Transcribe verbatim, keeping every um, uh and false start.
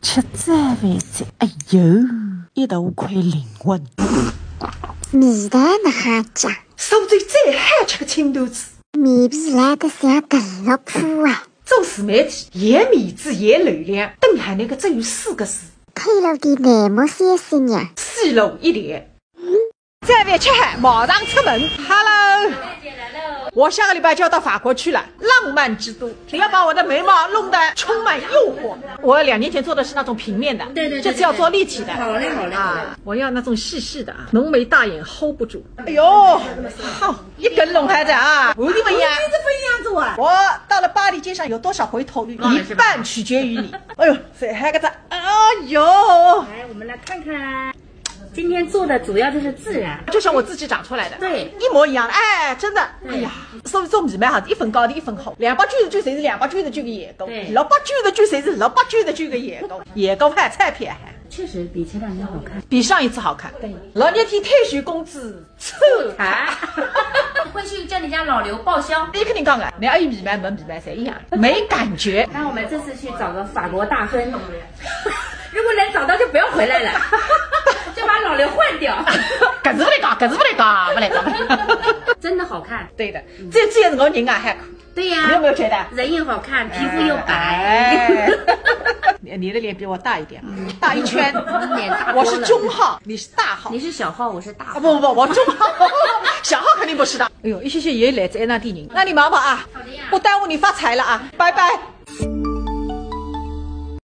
吃早饭去，哎哟，一大块灵魂。味道哪哈讲？苏州最好吃个青团子。面皮烂得像德乐铺啊。做自媒体，要面子要流量，等下那个只有四个字。退路的内幕消息呀。死路一条。 早饭吃好，马上出门。Hello，我下个礼拜就要到法国去了，浪漫之都。你要把我的眉毛弄得充满诱惑。我两年前做的是那种平面的，对对对这次要做立体的。好嘞好嘞好嘞。啊，我要那种细细的啊，浓眉大眼 hold 不住。哎呦，好，一根弄开的啊，我的妈呀！你是分样子啊？我到了巴黎街上有多少回头率，一半取决于你。哎呦，谁还个赞？哎呦，来，我们来看看。 今天做的主要就是自然，就像我自己长出来的，对，一模一样的，哎，真的，哎呀，所以做眉毛哈，一分高低一分厚，两百九十九才是两百九十九个眼光，对，六百九十九才是六百九十九个眼光，眼光还差别还。确实比前两天好看，比上一次好看。对，老年天退休工资 抽查。回去叫你家老刘报销。你肯定讲个，你阿姨眉毛没眉毛侪一样，没感觉。那我们这次去找个法国大亨，如果能找到就不要回来了，就把老刘换掉。搿是勿来讲，搿是勿来讲，勿来讲。真的好看。对的，这这也是我人啊，还对呀，你有没有觉得？人也好看，皮肤又白。哎，你你的脸比我大一点，大一圈。脸大多了。我是中号，你是大号。你是小号，我是大号。啊，不不不，我中号，小号肯定不是的。哎呦，一歇歇也来自埃那地人，那你忙吧啊，好的呀，不耽误你发财了啊，拜拜。